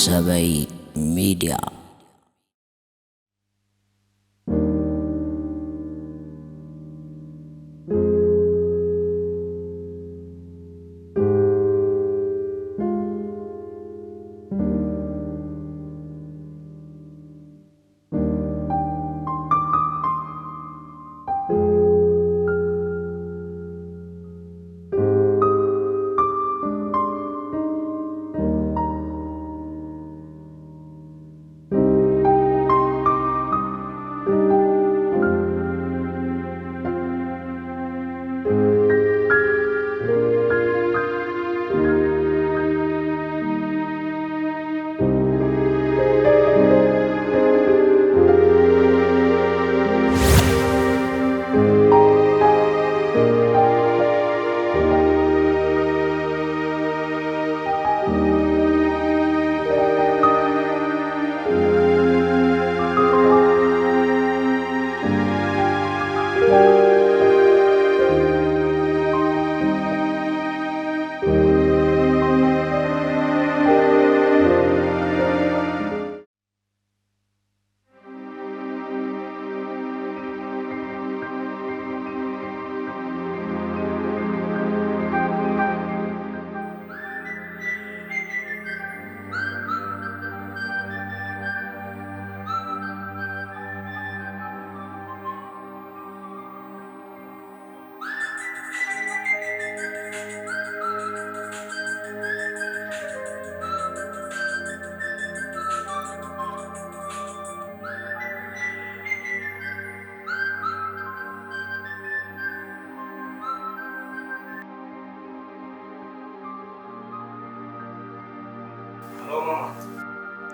ሰበይ ሚድያ።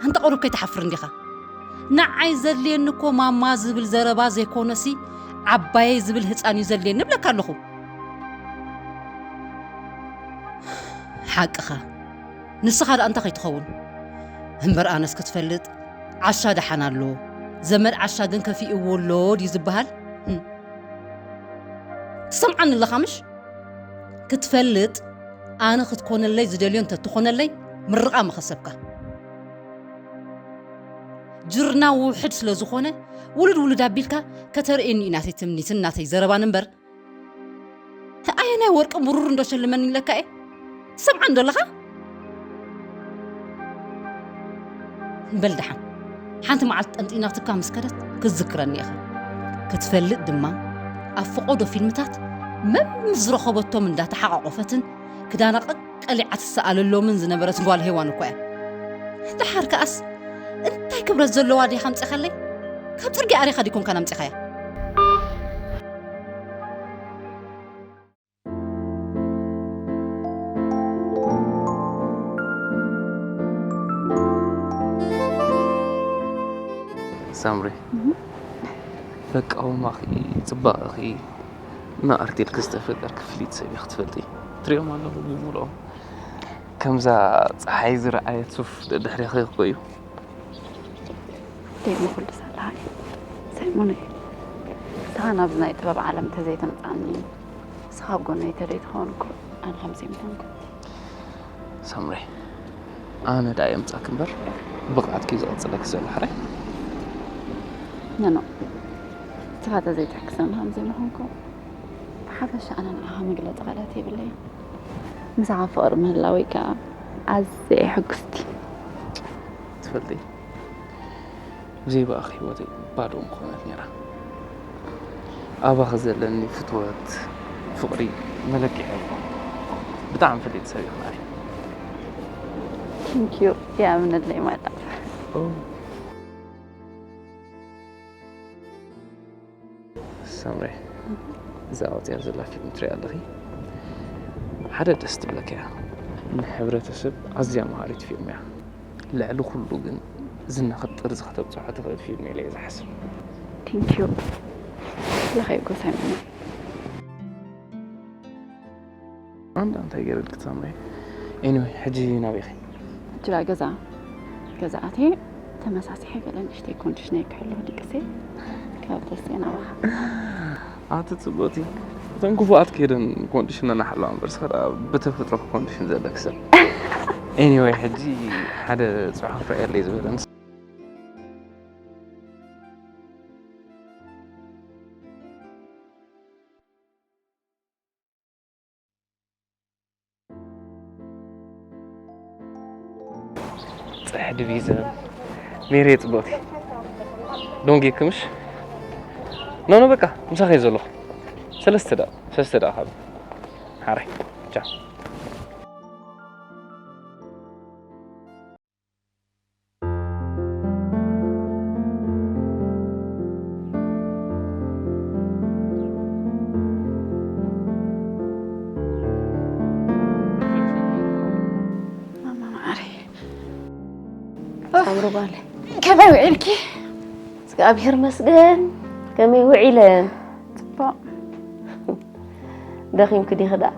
ኣንታ ቁሩብ ከይትሓፍር እንዲኻ? ንዓይ ዘድልየኒ እኮ ማማ ዝብል ዘረባ ዘይኮነሲ፣ ዓባየይ ዝብል ህፃን እዩ ዘድልየኒ እብለካ ኣለኹ። ሓቅኻ። ንስኻ ደኣ እንታይ ከይትኸውን? እምበር ኣነስ ክትፈልጥ፣ ዓሻ ደሓን ኣሎ፣ ዘመድ ዓሻ ግን ከፊእዎ ኣሎ ድዩ ዝበሃል? ህም። ትሰምዓኒ ኣለኻ ምሽ? ክትፈልጥ፣ ኣነ ክትኮነለይ ዝደልዮ እንተትኾነለይ፣ ምርቓ ምኸሰብካ። ጅርና ውሕድ ስለ ዝኾነ፣ ውሉድ ውሉድ ኣቢልካ ከተርእየኒ እዩ ናተይ ትምኒትን ናተይ ዘረባን እምበር፣ ኣየናይ ወርቅን ብሩርን ዶ ሸልመኒ ኢለካ እየ? ትሰምዓኒ ዶ ኣለኻ? በል ደሓን፣ ሓንቲ መዓልቲ ጠንጢናትካ ምስ ከደት ክትዝክረኒ ኢኻ። ክትፈልጥ ድማ፣ ኣብ ፈቐዶ ፊልምታት መም ዝረኸበቶም እንዳተሓቋቖፈትን ክዳና ቀሊዓ ትሰኣለሎምን ዝነበረት ጓል ሄዋን እኮ እያ። ደሓር ከኣስ እንታይ ክብረት ዘለዋ ዲኻ ኣምጺኻለይ? ካብ ጽርግያ ኣሪኻ ዲኮንካን ኣምጺኻያ? ሳምሪ፣ በቃ ኦማኺ፣ ጽባቐኺ፣ ንኣርቴል ክስተፈቀር ክፍሊት ሰብ ኢኺ ትፈልጢ። ትሪኦም ኣለኹ ብምልኦም። ከምዛ ጸሓይ ዝረኣየት ሱፍ ደድሕሬኺ ይቆዩ። ደይሞ ኩሉ ሳላሃይ ሳይሞነይ፣ ንስኻ ናብዚ ናይ ጥበብ ዓለም እንተዘይተምጽኣኒ፣ ንስኻ ኣብ ጎነይ እንተዘይትኸውን እኮ ኣነ ከምዚ ምኾንኩ። ሳምሪ፣ ኣነ ደኣ የምጻክ እምበር፣ ብቕዓትኪ እዩ ዝቐጽለኪ ዘሎ፣ ሕራይ? ኖ፣ ኖ። ንስኻ ተዘይትሕግዘኒ ከምዚ ምኾንኩ፣ ብሓፈሻ ኣነ ንዓኻ መግለጺ ቃላት የብለይን። ምሳኻ ፍቕሪ ምህላወይ ከኣ ኣዝየ እየ ሕጉስቲ። ትፈልጢ፣ ብዘይ ብኣኺ ህይወተይ ባዶ ምኾነት ነይራ። ኣባኺ ዘለኒ ፍትወት፣ ፍቕሪ መለክዒ የብሉን። ብጣዕሚ ፍልይቲ ሰብ ኢኺ ንዓይ። Thank you። ይኣምነለይ ማለት። ኦ። ሳምሪ፣ እዛ ኣውፅያ ዘላ ፊልም ትሪኣ ኣለኺ? ሓደ ደስ ትብለካ እያ። ንሕብረተሰብ ኣዝያ መሃሪት ፊልም እያ። ልዕሊ ኩሉ ግን ዝና ክትጥርዚ ከተብፅሖ ትኽእል ፊልም ኢለ እየ ዝሓስብ። Thank you። ለኸይ ጎሳይ ምና። ኣንዳ እንታይ ገይረልኪ ሳምሪ? Anyway፣ ሕጂ ናበይ ኢኺ? ሕጂ ዳ ገዛ፣ ገዛ ኣትየ ተመሳሲሐ ገለ ንእሽተይ ኮንዲሽነይ ክሕሉ ድቅሰ ካብ ተስየ ናባኻ። ኣቲ ጽቡቕቲ፣ እተን ክፉኣት ከይደን ኮንዲሽነን ኣሕለዋ እምበር፣ እስኻ ደኣ ብተፈጥሮኺ ኮንዲሽን ዘለኪ ሰብ። Anyway፣ ሕጂ ሓደ ጽሑፍ ርኣየለይ ዝበለኒ። ጽሕዲ ቪዛ ሜሬ ጽቡቕቲ ዶንጌ ክምሽ ኖ ኖ በቃ ምሳኸ ዘለኹ ሰለስተ ደቂቕ ሰለስተ ደቂቕ ካብ ሓራይ ቻ ሳምሪ ጓለይ ከመይ ውዒልኪ? እግዚኣብሔር መስገን ከመይ ውዒለን? ጽቡቅ። ደኺምኪ ዲኺ ደኣ?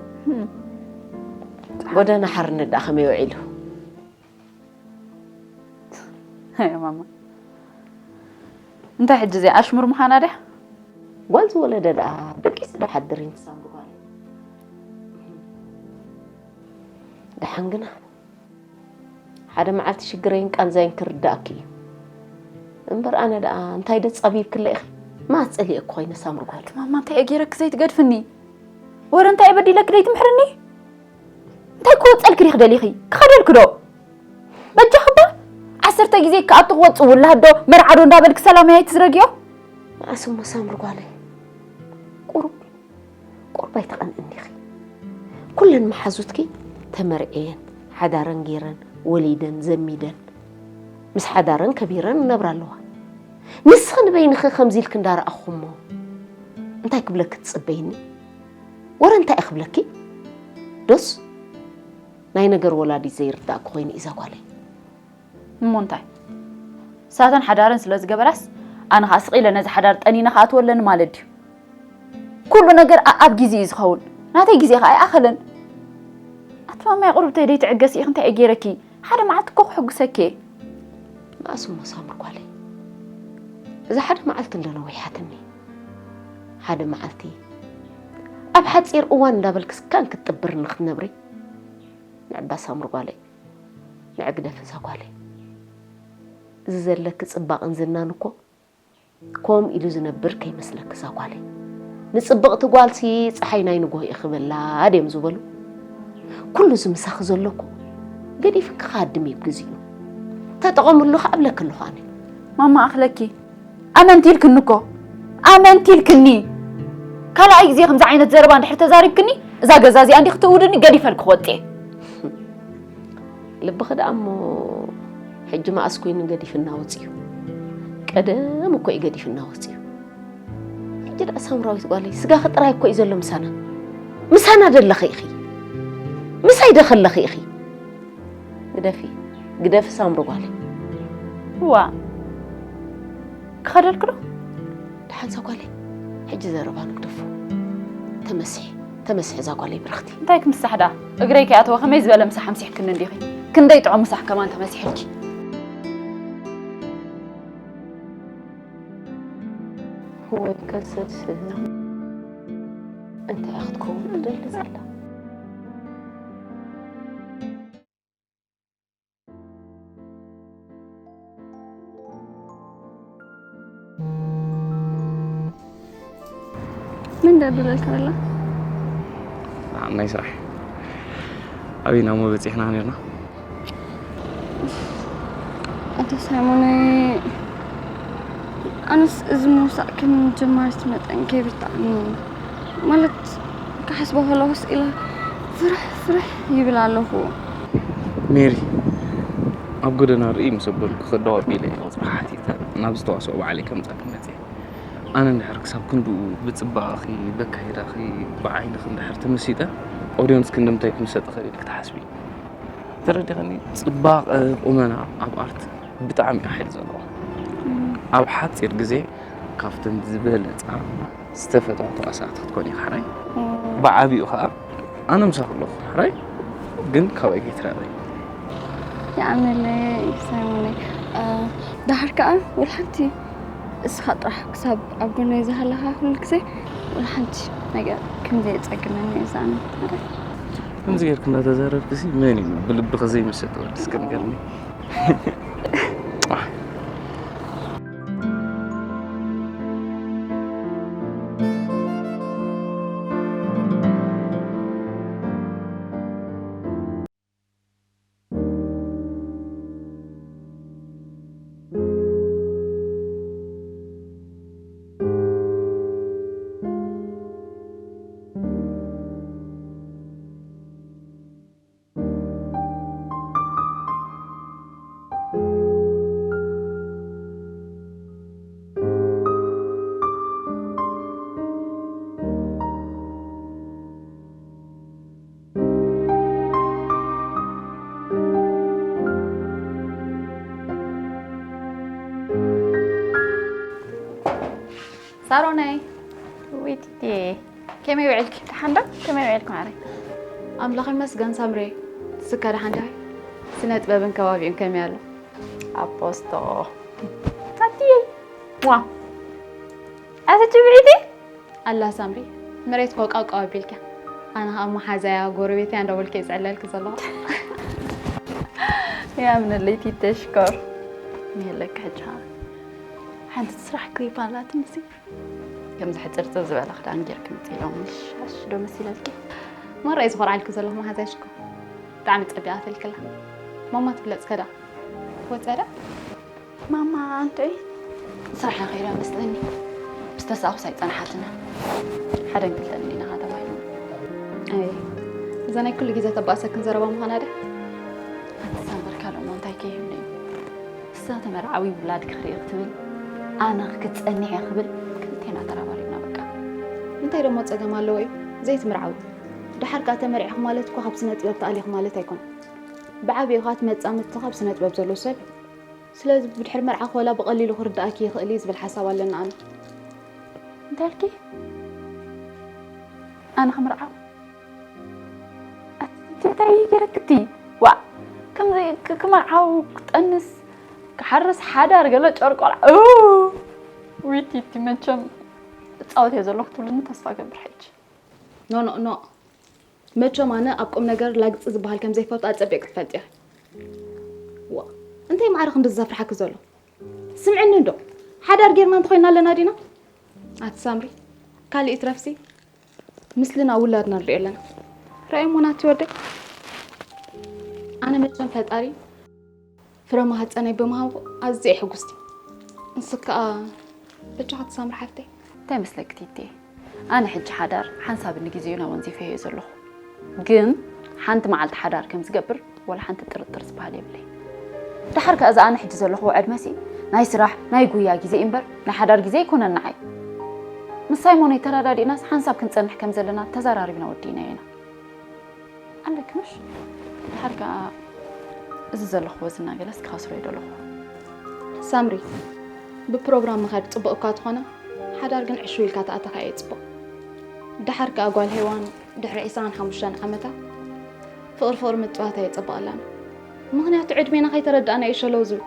ጎደና ሓርነት ደኣ ከመይ ውዒሉ? ኣይ ማማ እንታይ ሕጂ እዚኣ ኣሽሙር ምዃና ድያ? ጓል ዝወለደ ደኣ ደቂሱ ዶ ሓድር እዩ ንሳምሪ ጓለይ። ደሓን ግና ሓደ መዓልቲ ሽግረይን ቃንዛይን ክርዳእኪ እዩ። እምበር ኣነ ደኣ እንታይ ዶ ጸቢብክለ ኢኺ? መዓስ ጸሊኤኪ ኮይነ ሳምሪ ጓለይ? ማማ እንታይ እየ ገይረኪ ዘይትገድፍኒ? ወረ እንታይ እየ በዲለኪ ደይትምሕርኒ? እንታይ ክወፀልኪ ዲኺ ደሊኺ? ክኸደልኪ ዶ? በጃኺ እባ ዓሰርተ ግዜ ክኣቱ ክወፅእ ውላድ ዶ መርዓ ዶ እንዳበልኪ ሰላመይ ኣይትዝረግዮ? መዓስ እሞ ሳምሪ ጓለይ? ቁሩብ ቁሩብ ኣይትቐንእኒ ኢኺ። ኩለን መሓዙትኪ ተመርዕየን ሓዳረን ገይረን ወሊደን ዘሚደን ምስ ሓዳረን ከቢረን ይነብራ ኣለዋ። ንስኺ ንበይንኺ ከምዚ ኢልኪ እንዳረኣኹ እሞ እንታይ ክብለኪ ትጽበይኒ? ወረ እንታይ እየ ክብለኪ? ዶስ ናይ ነገር ወላዲት ዘይርዳእኪ ኮይኑ እዩ እዛ ጓለይ። እሞ እንታይ ሳተን ሓዳረን ስለ ዝገበራስ ኣነ ኸዓ ስቕ ኢለ ነዚ ሓዳር ጠኒነ ክኣትዎ ኣለኒ ማለት ድዩ? ኩሉ ነገር ኣኣብ ግዜ እዩ ዝኸውን። ናተይ ግዜ ኸዓ ኣይኣኸለን። ኣቲ ማማይ ቁሩብ ተይ ደይትዕገሲ ኢኺ እንታይ እዩ ገይረኪ? ሓደ መዓልቲ እኮ ክሕጉሰኪ እየ። መኣስ እሞ ሳምሪ ጓለይ እዛ ሓደ መዓልቲ እንዶ ነዊሓትኒ። ሓደ መዓልቲ ኣብ ሓፂር እዋን እንዳበልኪ ስካን ክትጥብርኒ ክትነብሪ ንዕባ ሳምሪ ጓለይ ንዕግደፍ እዛ ጓለይ። እዚ ዘለኪ ፅባቕን ዝናን እኮ ከምኡ ኢሉ ዝነብር ከይመስለኪ እዛ ጓለይ። ንፅብቕቲ ጓልሲ ፀሓይ ናይ ንግሆ እዩ ክበላ ድዮም ዝበሉ? ኩሉ እዚ ምሳኺ ዘሎ እኮ ገዲፍኪ ክሃድም እዩ ብግዚኡ። ተጠቐምሉ ከዓ እብለኪ ኣለኹ ኣነ። ማማ ኣኽለኪ ኣመንቲ ኢልክኒ እኮ ኣመንቲ ኢልክኒ። ካልኣይ ግዜ ከምዚ ዓይነት ዘረባ እንድሕር ተዛሪብክኒ እዛ ገዛ እዚኣ እንዲኺ ትእውድኒ ገዲፈልኪ ክወፅእ እየ። ልብኺ ደኣ እሞ ሕጂ መኣስ ኮይኑ ገዲፍና ወፂኡ? ቀደም እኮ እዩ ገዲፍና ወፂኡ። ሕጂ ደኣ ሳምራዊት ጓለይ ስጋኺ ጥራይ እኮ እዩ ዘሎ ምሳና። ምሳና ደለኺ ኢኺ። ምሳይ ዶ ከለኺ ኢኺ። ግደፊ ግደፊ ሳምሪ ጓለይ። እዋ ክኸደልኪ ዶ? ደሓን እዛ ጓለይ ሕጂ ዘረባ ንግደፎ። ተመስሒ ተመስሒ እዛ ጓለይ ብርኽቲ። እንታይ ክምሳሕ ደኣ እግረይ ከይኣተወ ከመይ ዝበለ ምሳሕ ኣምሲሕክኒ እንዲኺ? ክንደይ ጥዑም ምሳሕ ከማን ተመሲሕልኪ። ወይ ከስስ እንታይ ክትከውን ትደሊ ዘላ? ምን ደብለልካ ኣላ? ናይ ስራሕ ኣበይና እሞ በፂሕና ነርና? ኣቶ ሳይሞነይ ኣነስ እዚ ምውሳእ ከም ጀማሪት መጠን ከይብርትዓኒ ማለት ክሓስቦ ከለኹስ ኢለ ፍርሕ ፍርሕ ይብል ኣለኹ። ሜሪ ኣብ ጎደና ርኢ ምስ ኣበልኩ ክዳወብ ኢለ እየ ቁፅሪ ሓቲተ ናብ ዝተዋስኦ በዓለይ ከምፀኪ መፅየ። ኣነ እንድሕር ክሳብ ክንድኡ ብፅባቐኺ፣ በካይዳኺ፣ ብዓይንኺ እንድሕር ተመሲጠ ኦድየንስ ክንዲ ምንታይ ክምሰጥ ይኽእል ኢልኪ ትሓስቢ? ተረዲኽኒ? ፅባቐ ቁመና ኣብ ኣርት ብጣዕሚ እዩ ሓይሊ ዘለዎ። ኣብ ሓፂር ግዜ ካብተን ዝበለፃ ዝተፈተዋ ተዋሳእቲ ክትኮኒ ኢኺ ሕራይ። ብዓቢኡ ከዓ ኣነ ምሳኺ ኣለኹ ሕራይ፣ ግን ካባይ ከይትርሕቒ። የቐንየለይ ሳይሞነይ። ደሓር ከዓ ወላ ሓንቲ እስኻ ጥራሕ ክሳብ ኣብ ጎነይ ዝሃለኻ ኩሉ ግዜ ወላ ሓንቲ ነገር ከም ዘየፀግመኒ እየ ዝኣምን። ከምዚ ጌርክ እናተዛረብክሲ መን እዩ ብልብኺ ዘይምሰጥ ወዲ እስከ ንገርኒ። ሳሮነይ። ዊትቴ። ከመይ ውዕልኪ? ደሓን ዶ? ከመይ ውዕልኪ ማዕረይ? ኣምላኽ ይመስገን ሳምሬ። ስካ ደሓን ዲኻ? ስነ ጥበብን ከባቢኡን ከመይ ኣሎ? ኣፖስቶ። ኣትየይ። ዋ። ኣሰች ብዒቲ? ኣላ ሳምሪ፣ መሬት ኮቃ ኣቢልካ። ኣነ ኸኣ መሓዛያ፣ ጎረቤትያ እንዳበልኩ እየ ዝዕለልኪ ዘለኹ። ያምነለይ ቲተ ሽኮር። ንየለካ ሕጂ ኸኣ። ሓንቲ ስራሕ ክሪፓ ኣላትኒ ሲ። ከምዚ ሕጽርጽር ዝበለ ክዳን ጌርኪ ምጺ ኢሎምኒ ሻሽ ዶ መሲለልኪ? ማራ እየ ዝኾርዓልኪ ዘለኹ መሓዛይ ሽኮር። ብጣዕሚ ጸቢቓትልኪ ኣላ። ማማ ትፍለጽ ከዳ። ወጸ ዶ? ማማ ኣንተይ ስራሕ ከይዳ መስለኒ። ምስ ተሳእኹስ ኣይጸንሓትና። ሓደን ክልተን ዲና ተባሂልና። ኣይ፣ እዛ ናይ ኩሉ ግዜ ተባእሰክን ዘረባ ምዃና ድያ? ኣቲ ሳምሪ ካልእ እሞ እንታይ ከይህሉ እዩ? እሳ ተመርዓዊ ውላድ ክርኢ ክትብል፣ ኣነ ክትጸንሕ እየ ክብል፣ ክልቴና ተራባሪብና በቃ። እንታይ ደሞ ጸገም ኣለዎ እዩ? ዘይትምርዓዊ። ደሓር ከኣ ተመርዒኺ ማለት እኮ ካብ ስነ ጥበብ ተኣሊኺ ማለት ኣይኮነን። ብዓቢኡ ከኣ እቲ መጻምድቲ ካብ ስነ ጥበብ ዘሎ ሰብ እዩ። ስለዚ ብድሕሪ መርዓኺ ወላ ብቐሊሉ ክርድኣኪ ይኽእል እዩ ዝብል ሓሳብ ኣለኒ ኣነ። እንታይ ኢልኪ? ኣነ ክምርዓው? ኣቲ እንታይ ገይረክቲ? ዋእ! ከምዚ ክ-፣ ክመርዓው፣ ክጠንስ፣ ክሓርስ፣ ሓዳር፣ ገለ ጨርቆል። ኡ! ዊቲቲ መቸም እጻወት እየ ዘለኹ ትብልኒ ተስፋ እገብር ሕጂ። ኖ፣ ኖ፣ ኖ። መቸም ኣነ ኣብ ቁም ነገር ላግጺ ዝበሃል ከም ዘይፈቱ ኣጸቢቕኪ ትፈልጢ ኢኺ። ዋ፣ እንታይ ማዕረ ክንድዚ ዘፍርሓኪ ዘሎ? ስምዕኒ እንዶ፣ ሓዳር ጌርና እንተኾይንና ኣለና ዲና? ኣቲ ሳምሪ፣ ካልእ ይትረፍሲ፣ ምስልና ውላድና ንሪኦ ኣለና። ራእይ እሞ ናቲ ወደይ፣ ኣነ መቸም ፈጣሪ ፍረ ማህፀነይ ብምሃቡ ኣዝየ እየ ሕጉስቲ። ንስኪ ከኣ በጃኺ ትሳምሪ ሓፍተይ። እንታይ መስለኪ ቲቲ? ኣነ ሕጂ ሓዳር ሓንሳብ ንግዜኡ ናብ ወንዚፈዮ እየ ዘለኹ። ግን ሓንቲ መዓልቲ ሓዳር ከም ዝገብር ወላ ሓንቲ ጥርጥር ዝበሃል የብለይ። ደሓር ከኣ እዛ ኣነ ሕጂ ዘለኹዎ ዕድመሲ ናይ ስራሕ፣ ናይ ጉያ ግዜ እምበር ናይ ሓዳር ግዜ ኣይኮነን ንዓይ። ምሳይ ሞነይ ተረዳዲእናስ ሓንሳብ ክንጸንሕ ከም ዘለና ተዘራሪብና ወዲእናዮ ኢና። ኣለኪ ምሽ? ድሓር ከኣ እዚ ዘለኽዎ ዝና ገለስ ክኸስሮ እየ ደለኹ። ሳምሪ፣ ብፕሮግራም ምኻድ ጽቡቕ እኳ ተኾነ፣ ሓዳር ግን ዕሽው ኢልካ ተኣተኻ እየ ጽቡቕ። ድሓር ከኣ ጓል ሄዋን ድሕሪ ዕስራን ሓሙሽተን ዓመታ ፍቕሪ ፍቕሪ ምጥዋት ኣየጸበቐላን። ምኽንያቱ ዕድሜና ከይተረዳእና እዩ ሸለው ዝብል።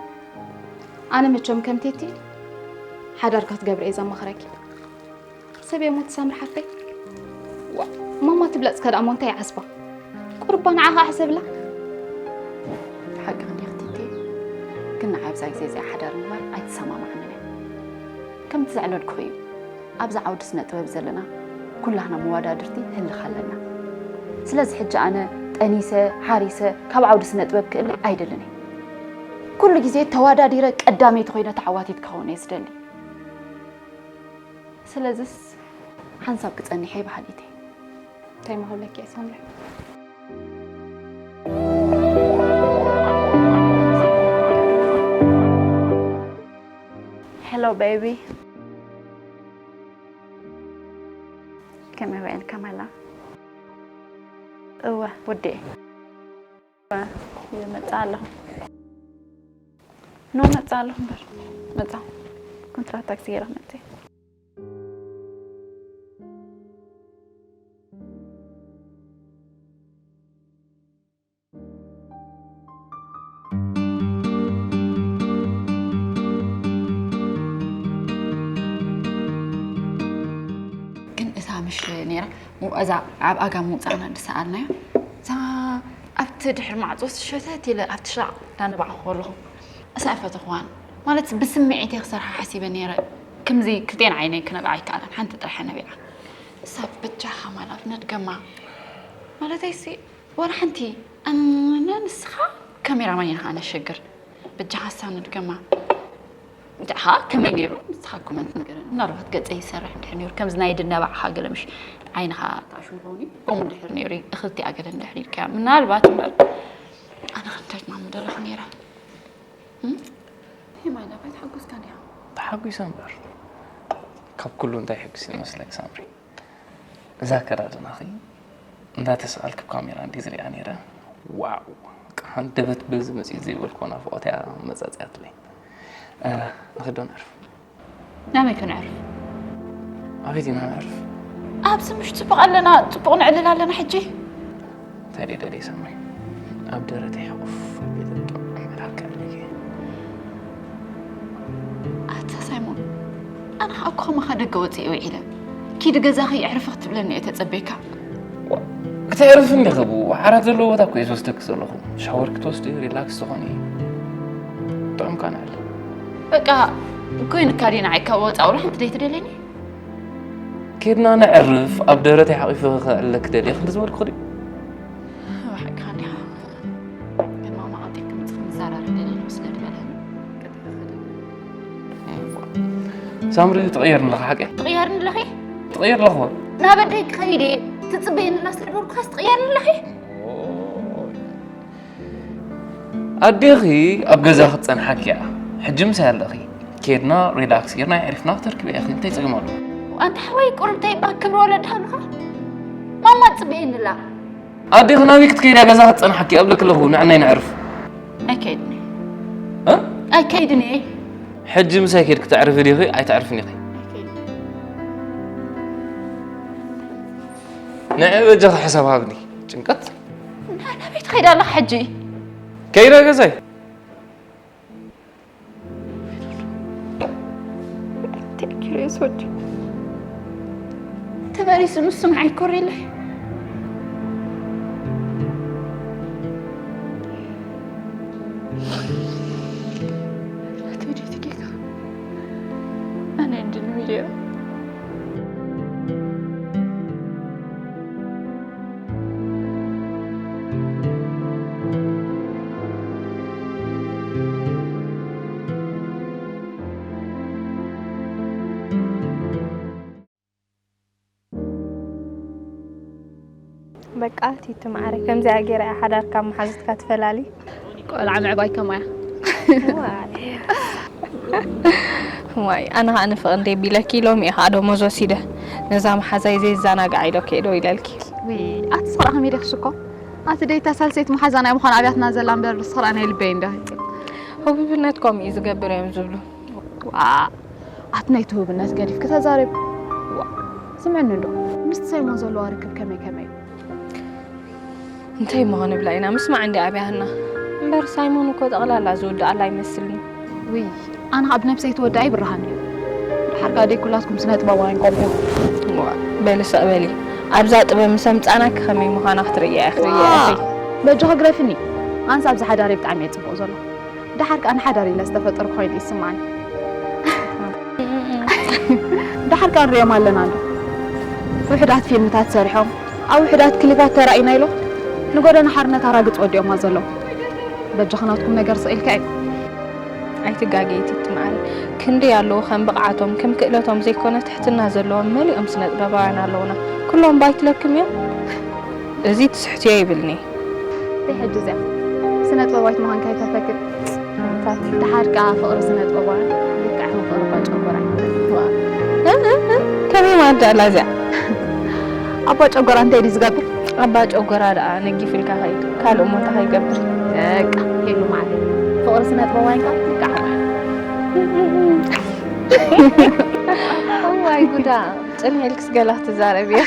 ኣነ መቸም ከም ቲቲ ሓዳር ክትገብሪ እየ ዘማኽረኪ። ሰብ የሞት ሳምሪ ሓፍተይ። ዋ፣ ማማ ትብለጽ ከዳሞ እንታይ ዓስባ? ቁርባ ንዓኻ ሕሰብላ። ሓቂ ክንዲኽ ቲቲ፣ ግን ንዓይ ኣብዛ ግዜ እዚኣ ሓዳር ምግባር ኣይተሰማማዕንን እየ። ከምቲ ዘዕለልኩኺ እዩ፣ ኣብዚ ዓውዲ ስነ ጥበብ ዘለና ኩላህና መወዳድርቲ ህልኽ ኣለና። ስለዚ ሕጂ ኣነ ጠኒሰ፣ ሓሪሰ ካብ ዓውዲ ስነ ጥበብ ክእለ ኣይደልን እየ። ኩሉ ግዜ ተወዳዲረ ቀዳመይቲ ኮይነ ተዓዋቲት ክኸውን እየ ዝደሊ። ስለዚስ ሓንሳብ ክጸንሕ እየ በሃሊት እየ። እንታይ ምሃለኪ እየ ሳምሪ? Hello baby. ከመይ ውዒልካ ማላ? እወ ወዲኤ። እወ ይመጽእ ኣለኹ። ኖ መጽእ ኣለኹ እምበር። መጽእ። ኮንትራት ታክሲ ገይረ ክመጽእ እየ። ግን እታ ምሽ ነይራ፣ እዛ ኣብ ኣጋ ምውጻእና ዝሰኣልናያ፣ እታ ኣብቲ ድሕሪ ማዕጾ ሸተት ኢለ ኣብቲ ሽቓቕ እንዳነባዕኹ ከለኹ፣ እሳ ኣይፈተኽዋን። ማለት ብስምዒት እየ ክሰርሓ ሓሲበ ነይረ። ከምዚ ክልቴን ዓይነይ ክነብዓ ኣይከኣለን። ሓንቲ ጥራሕ እያ ነቢዓ። እሳ በጃኻ ማል ኣብ ነድገማ። ማለተይሲ፣ ዋላ ሓንቲ ኣነ ንስኻ ካሜራማን ኢና ኸዓ ነሸግር። በጃኻ እሳ ነድገማ። ብዛዕባ ከመይ ነይሩ ንስኻ ኮመንት ንገረኒ። ምናልባት ገጸይ ይሰርሕ እንድሕር ነይሩ፣ ከምዚ ናይ ድነ ባዕኻ ገለ ምሽ ዓይንኻ ተኣሽሙ ኸውን እዩ። ከምኡ እንድሕር ነይሩ፣ እኽልቲኣ ገለ እንድሕር ኢልካያ፣ ምናልባት እምበር ኣነ ክንደግማ ምደለኹ ነይረ። እም? ሄማን፣ ኣባይ ተሓጎስካ እንዲኻ? ተሓጒሰ እምበር፣ ካብ ኩሉ እንታይ ይሕጉስ ይመስለክ ሳምሪ? እዛ ኣከዳድናኺ እንዳተሳኣልክ ኣብ ካሜራ እንድየ ዝሪኣ ነይረ። ዋው! በቃ ሃንደበት በዚ መጺኡ ዘይበልክዎ ናፍቖት እያ መጻጽያትለይ። እ፣ ንኽዶ ነዕርፍ። ናበይ ከነዕርፍ? ኣቤት ኢና ነዕርፍ። ኣብዚ ምሽ ጽቡቕ ኣለና፣ ጽቡቕ ነዕልል ኣለና ሕጂ። እንታይ ደይ ደልየ ሳምሪ? ኣብ ደረተይ ሕቑፍ ኣቢለ ጥዑም ዕላል ከዕልለኪ። ኣታ ሳይሞን፣ ኣነ ኸኣ እኮ ከማኻ ደገ ወጺኤ ውዒለ። ኪዲ ገዛኺ ኣዕርፊ ክትብለኒ እየ ተጸበይካ። ዋ፣ ክተዕርፊ እንዲኺ፣ ዓራት ዘለዎ ቦታ እኮ እየ ዝወስደኪ ዘለኹ። ሻወር ክትወስዲ፣ ሪላክስ ትኾኒ። ጥዑም ካናል። በቃ፣ ኮይኑካ ድዩ ንዓይ ካብ ወጻኢ ወላ ሓንቲ ደይትደልየኒ? ኬድና ነዕርፍ፣ ኣብ ደረተይ ሓቒፈ ከዕልለኪ ደልየ ክንዲ ዝበልኩ ድዩ? ብሓቅኻ እንዲኻ። ግን ማማ ቀልጢፍኪ ምጽኺ ንዘራረብ ደልየ ምስ ደልበለኒ። ሳምሪ ትቕየር ኣለኻ ሓቂ? ትቕየርኒ ኣለኺ? ትቕየር ኣለኹ። ናብ ኣደይ ክኸይድ እየ። ትጽበየኒ ኣላ ስለ ዝበልኩኻስ ትቕየርኒ ኣለኺ? ኣዴኺ ኣብ ገዛ ክትጸንሓኪ እያ። ሕጂ ምሳይ ኣለኺ። ኬድና ሪላክስ ጌርና የዕሪፍና ክተርክቢ ኢኺ። እንታይ ጸገም ኣለዎ? ኣንታ ሓወይ ቁሩብ እንታይ እባ ክብሪ ወለድኻ ኣለኻ? ማማ ትጽበየኒ ኣላ። ኣዴኺ ናበይ ክትከይድ እያ ገዛ ክትጸንሓኪ ኣብለኪ ኣለኹ። ንዕናይ ነዕርፍ። ኣይከይድን እየ። እ? ኣይከይድን እየ። ሕጂ ምሳይ ኬድኪ ተዕርፊ ዲኺ ኣይተዕርፍን ኢኺ? ኣይከይድን። ንዒ በጃኺ ሕሳብ ሃብኒ። ጭንቀት። ናበይ ትኸይድ ኣለኻ ሕጂ? ከይደ ገዛይ። Thank you, ሬሶች። ተመሊሱ ንሱ ንዓይ ኮሪለይ። ኣቲ ወዲቲ ጌጋ። ኣነ እንድን ሚልዮ። በቃ ቲቲ ማዕረ ከምዚኣ ገይራ እያ ሓዳር ካብ መሓዙትካ ትፈላሊ። ቆልዓ ምዕባይ ከማያ። ዋይ። ዋይ፣ ኣነ ኸኣ ንፍቕሪ እንደ ቢለኪ ሎሚ እየ ኸኣ ደሞዝ ወሲደ። ነዛ መሓዛይ ዘይዘናግዓ ኢለ ከይዶ ኢለልኪ። ውይ፣ ኣቲ ስኽራ ከመይ ደክሽ እኮ። ኣቲ ደይታ ሳልሰይቲ መሓዛ ናይ ምዃን ኣብያትና ዘላ እምበር ስኽራ ናይ ልበይ እንደ። ህቡብነት ከምኡ እዩ ዝገብር እዮም ዝብሉ። ዋ፣ ኣቲ ናይ ትሁብነት ገዲፍኪ ተዛረቢ። ዋ፣ ስምዕኒ እንዶ፣ ምስቲ ሳይሞን ዘለዋ ርክብ ከመይ ከመይ እዩ? እንታይ እሞ ክንብላ ኢና፣ ምስማዕ እንዲ ኣብያህና። እምበር ሳይሞን እኮ ጠቕላላ ዝውድኣላ ኣይመስልኒ። ውይ፣ ኣነ ካብ ነብሰይ ትወድኣ ይብርሃኒ እዩ። ድሓር ከኣ ደይ ኩላትኩም ስነ ጥበባውያን ቆምኩም። ዋ፣ በሊ ስቕ በሊ። ኣብዛ ጥበብ ምስ ኣምጻእናኪ ከመይ ምዃና ክትርእያ ኢኺ። ዋ፣ በጃኺ ግረፍኒ። ኣንስ ኣብዚ ሓዳረይ ብጣዕሚ እየ ጽቡቕ ዘሎ። ደሓር ከኣ ንሓዳር ኢለ ዝተፈጠርኩ ኮይኑ ይስምዓኒ። ደሓር ከኣ ንሪኦም ኣለና እንዶ። ውሑዳት ፊልምታት ሰሪሖም፣ ኣብ ውሑዳት ክሊፓት ተራኢና ኢሎም ንጎደና ሓርነት ኣራግጽ ወዲኦማ ዘለዉ። በጃኺ ናትኩም ነገር ስቕ ኢልካ እዩ። ኣይትጋገዪ ቲቲ መዓረይ። ክንደይ ኣለዉ ከም ብቕዓቶም፣ ከም ክእለቶም ዘይኮነ ትሕትና ዘለዎም መሊኦም ስነ ጥበባውያን ኣለዉና። ኩሎም ባይትለክም እዮም። እዚ ትስሕትዮ ይብልኒ። እንታይ ሕጂ እዚኣ ስነ ጥበባዊት ምዃንካ ይተርፈክን። ደሓር ከኣ ፍቕሪ ስነ ጥበባውያን ልክዕ ከም ፍቕሪ ኣባ ጨጎራ እዩ። ዋ። እ፣ እ፣ እ፣ ከመይ ማለት ደኣ እዚኣ? ኣባ ጨጎራ እንታይ ድዩ ዝገብር? ኣባ ጨጎራ ደኣ ነጊፍ ኢልካ ከይድ፣ ካልእ እሞ እንታይ ከይገብር? በቃ፣ ሄሉ ማዕረይ። ፍቕሪ ስነ ጥበባውያን ከኣ ልክዕ ከምኡ እዩ። እዋይ ጉዳ፣ ጽንሕ ኢልክስ ገላ ክትዛረብ እያ።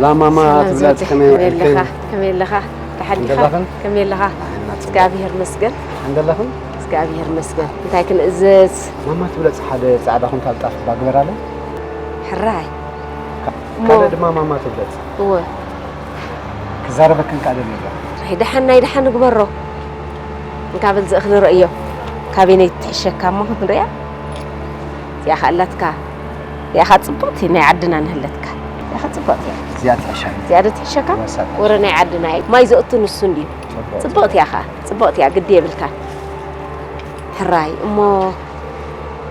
ላማማ ትብለጽ ከመይ ውዕልክን? ከመይ ኣለኻ? ደሓን ዲኻ? እንደላኽን? ከመይ ኣለኻ? ኣህና ጽቡቕ። እግዚኣብሔር ይመስገን። እንደላኽን? እግዚኣብሔር ይመስገን። እንታይ ክንእዝዝ? ማማ ትብለጽ ሓደ ጻዕዳ ኩንታል ጣፍ ባግበራለ? ሕራይ። እሞ ካልእ ድማ ማማ ትብለጽ። እወ። ክዛረበክን ከኣ ደልየ ኣለኹ። ናይ ደሓን፣ ናይ ደሓን ንግበሮ። እንካ በል ዝእኽሊ ረእዮ። ካበይነይ ትሕሸካ እሞ ክንሪኣ። እዚኣ ኸኣ ኣላትካ። እዚኣ ኸኣ ጽብቕቲ ናይ ዓድና ንህለትካ። እዚኣ ኸኣ ጽብቕቲ እያ። እዚኣ ትሕሸኒ። እዚኣ ዶ ትሕሸካ? ወሳጣ። ወረ ናይ ዓድና እዩ። ማይ ዘእቱ ንሱ እንድዩ። ጽብቕቲ። ጽብቕቲ እያ ኸኣ። ጽብቕቲ እያ፣ ግዲ የብልካ። ሕራይ፣ እሞ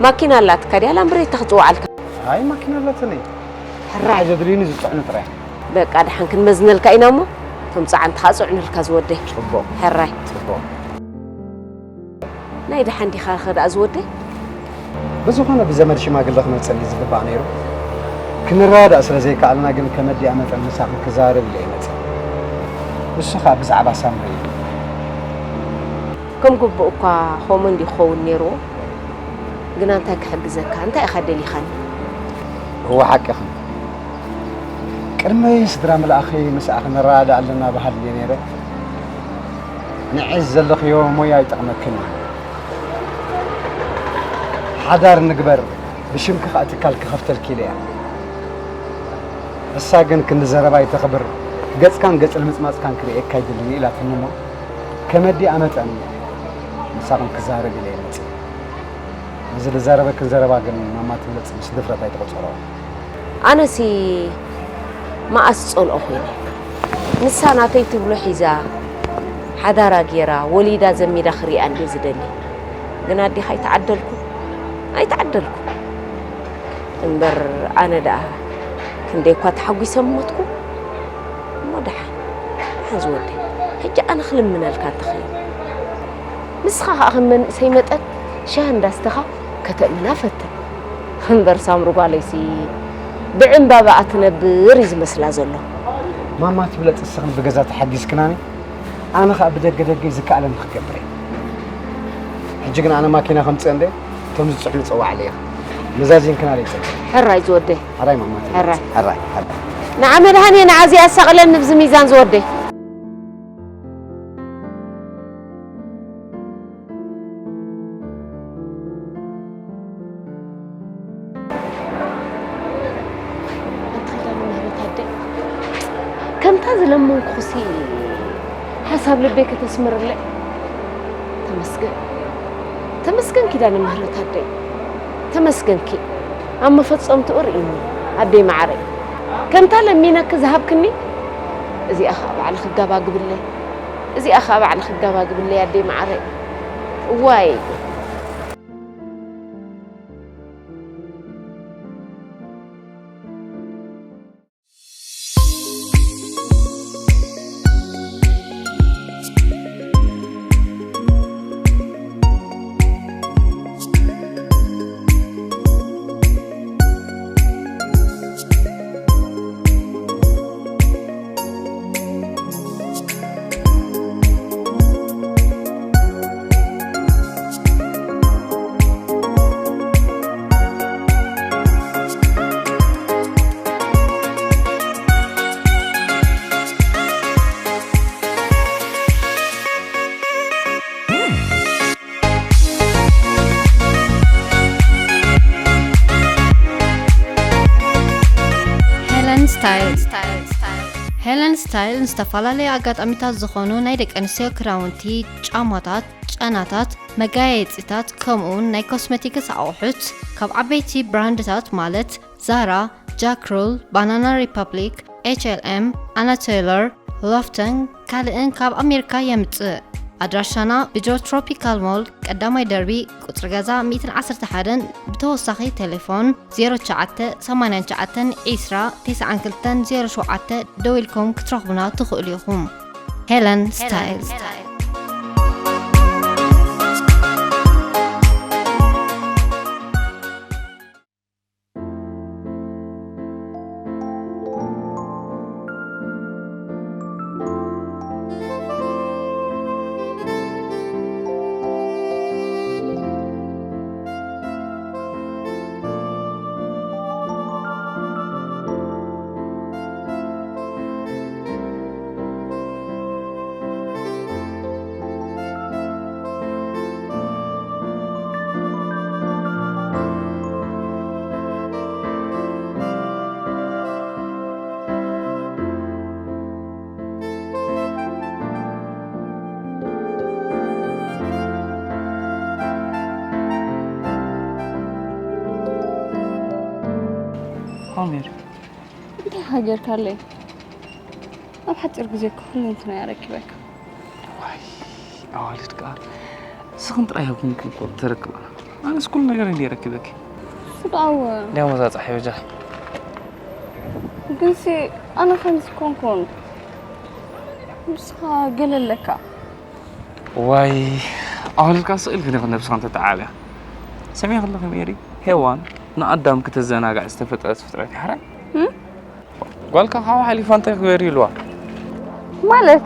ማኪና ኣላትካ ድያ? ላምብሬታ ክጽውዓልካ። ኣይ፣ ማኪና ኣላትኒ። ሕራይ። ንዓይ ዘድልዩኒ ዝጽዕኑ ጥራይ። በቃ፣ ደሓን ክንመዝነልካ ኢና እሞ፣ እቶም ጸዓንቲ ኸኣ ጽዕኑልካ ዝወደይ። ጽቡቕ። ሕራይ። ጽቡቕ። ናይ ደሓን ዲኻ ኸ ደኣ ዝወደይ? ብዝኾነ ብዘመድ ሽማግለ ክመጸኒ ዝግባእ ነይሩ። ክንረዳዳእ ስለ ዘይከኣልና ግን ከመዲኣ መጠን ምሳኺ ክዛረብ ኢለ እየ መጸ። ንሱ ኸኣ ብዛዕባ ሳምሪ እዩ። ከም ግቡእ እኳ ከምኡ እንዲ ክኸውን ነይርዎ። ግና እንታይ ክሕግዘካ? እንታይ ኢኻ ደሊኻኒ? እወ፣ ሓቅኽን። ቅድሚ ስድራ ምልኣኸይ ምስኣ ክንረዳዳእ ኣለና በሃሊ እየ ነይረ። ንዒ ዘለኽዮ ሞያ ይጠቕመክን እዩ። ሓዳር ንግበር፣ ብሽምኪ ኸኣ ትካል ክኸፍተልኪ ኢለ እያ። እሳ ግን ክንዲ ዘረባይ ተኽብር፣ ገጽካን ገጽ ልምጽማጽካን ክርእየካ ኣይደልን ኢላትኒ እሞ፣ ከመዲኣ መጠን ምሳኹም ክዛረብ ኢለ እየ መጺእ። ነዚ ልዛረበክን ዘረባ ግን ማማ ትብለጽ ምስ ድፍረት ኣይትቑጸሮ። ኣነሲ መኣስ ጸልኦ ኮይነ። ንሳ ናተይ ትብሎ ሒዛ፣ ሓዳራ ጌራ፣ ወሊዳ ዘሚዳ ክሪኣ እንድየ ዝደሊ። ግን ኣዴኻ ኣይተዓደልኩ፣ ኣይተዓደልኩ። እምበር ኣነ ደኣ ክንደይ እኳ ተሓጒሰ ምሞትኩ። እሞ ደሓን፣ ደሓን ዝወደይ፣ ሕጂ ኣነ ክልምነልካ እንተኽእል። ንስኻ ኸኣ ከም መንእሰይ መጠን ሻሂ እንዳስተኻ ከተእምና ፈትን። እምበር ሳምሪ ጓለይሲ ብዕምባባኣ ትነብር እዩ ዝመስላ ዘሎ። ማማ ትብለጽ እስኽን ብገዛ ተሓጊዝክናኒ፣ ኣነ ኸኣ ብደገ ደገ ዝከኣለኒ ክገብር እየ። ሕጂ ግን ኣነ ማኪና ከምጽእ እንደ እቶም ዝጽዕኑ ጸዋዕለይ ኢኻ። መዛዚንክና ደይ ጸልእ። ሕራይ ዝወደይ። ሕራይ ማማ ትብለጽ። ሕራይ። ሕራይ፣ ሕራይ። ንዓ መድሃኔ ንዓ እዚኣ ኣሳቕለኒ ብዚ ሚዛን ዝወደይ። ኣንታ ኪዳነ ምህረት ኣደይ፣ ከምታ ዝለመንኩኽሲ ሓሳብ ልበይ ከተስምርለይ። ተመስገን፣ ተመስገን ኪዳነ ምህረት ኣደይ፣ ተመስገንኪ። ኣብ መፈጸምትኡ ርኢኒ ኣደይ መዓረይ። ከምታ ለሚነኪ ዝሃብክኒ፣ እዚኣ ኸኣ ባዕልኺ ጋባግብለይ፣ እዚኣ ኸኣ ባዕልኺ ጋባግብለይ ኣደይ መዓረይ። እዋይ። ሄለን ስታይል። ሄለን ስታይል ንዝተፈላለዩ ኣጋጣሚታት ዝኾኑ ናይ ደቂ ኣንስትዮ ክዳውንቲ፣ ጫማታት፣ ጨናታት፣ መጋየጺታት፣ ከምኡውን ናይ ኮስመቲክስ ኣቑሑት፣ ካብ ዓበይቲ ብራንድታት ማለት ዛራ፣ ጃክሩል፣ ባናና ሪፐብሊክ፣ ኤች ኤል ኤም፣ ኣና ቴይለር፣ ሎፍተን ካልእን ካብ ኣሜሪካ የምጽእ። ኣድራሻና ቢድሮ ትሮፒካል ሞል ቀዳማይ ደርቢ ቁጽሪ ገዛ ሚእትን ዓሰርተ ሓደን፣ ብተወሳኺ ቴሌፎን ዜሮ ትሽዓተ ሰማንያን ትሽዓተን ዕስራ ተስዓን ክልተን ዜሮ ሸውዓተ ደዊልኩም ክትረኽቡና ትኽእሉ ኢኹም። ሄለን ስታይል። ሜሪ። እንታይ ሃገርካለይ? ኣብ ሓፂር ግዜ እኮ ኩሉ እንትና ያረኪበካ። ዋይ ኣዋልድ ከዓ ስኽን ጥራይ ሃብኩምኩም እኮ ተረክባ። ኣነስ ኩሉ ነገር እንዲ ረኪበኪ። ስጋው እንዲያው መዛ ፀሓይ በጃ። ግንሲ ኣነ ከምዚ ኮንኩን ንስኻ ገለለካ። ዋይ ኣዋልድ ከዓ ስቕ ኢልክን ኢኹን ነብስኻ እንተተዓብያ። ሰሚዕ ከለኺ ሜሪ፣ ሄዋን ንኣዳም ክተዘናጋዕ ዝተፈጠረት ፍጥረት ይሓራይ። ጓልካ ካብ ሓሊፋ እንታይ ክገር ይልዋ? ማለት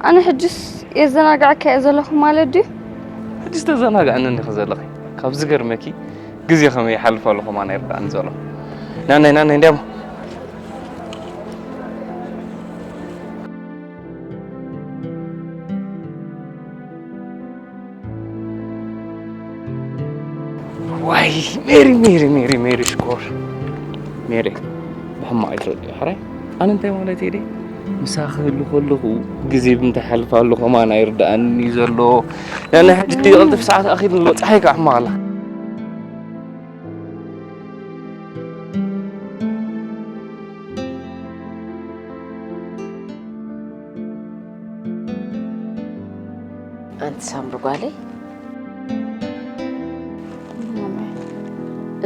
ኣነ ሕጅስ የዘናጋዕካ እየ ዘለኹ ማለት ድዩ? ሕጅስ ተዘናጋዕኒ እንዲኺ ዘለኺ። ካብ ዝገርመኪ ግዜ ከመይ ይሓልፍ ኣሎ ከማን ኣይርዳእን ዘሎ። ናናይ ናናይ እንዲያሞ ዋይ ሜሪ ሜሪ ሜሪ ሜሪ ሽኮር ሜሪ ብሕማቕ ኣይትረድዮ ሕራይ ኣነ እንታይ ማለት እየ ምሳ ክህሉ ከለኹ ግዜ ብምንታይ ሓልፍ ኣሎ ከማን ኣይርዳእን እዩ ዘሎ ናይ ሕጂ ቀልጥፍ ሰዓት ኣኺሉ ኣሎ ፀሓይ ከዓ ሕማቕ ኣላ ኣንቲ ሳምሪ ጓለይ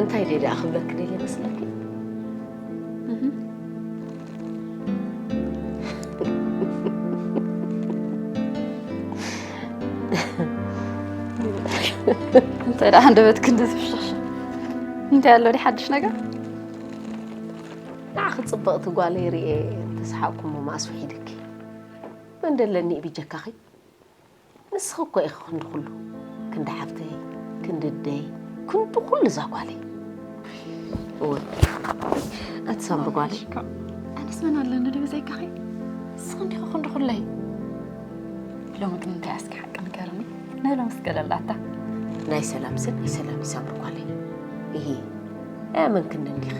እንታይ ደኣ ክብለኪ ደልየ መስለኪ እንታይ ደኣ ሃንደበትኪ እንደዚ ፍሽኽሽኽ እንታይ ኣሎ ድዩ ሓድሽ ነገር ንዓኺ ፅብቕቲ ጓለይ ርኤ ተስሓቅኩሞ መኣስ ውሒድኪ መን ደለኒ ብጀካኺ ንስኺ እኮ ኢኺ ክንዲ ኩሉ ክንዲ ሓፍተይ ክንዲ ደይ ክንዲ ኩሉ እዛ ጓለይ እወ ኣቲ ሳምሪ ጓለይ ኣነስ መን ኣለኒ ድዩ ዘይካኺ ንስኺ እንዲኺ ክንዲ ኩለይ ሎሚ ግን እንታይ ኣስኪ ሓቂ ንገርኒ ናይ ሎምስ ገለላታ ናይ ሰላም ስል ናይ ሰላም ሳምሪ ጓለይ እሂ ኣያመንክኒ እንዲኺ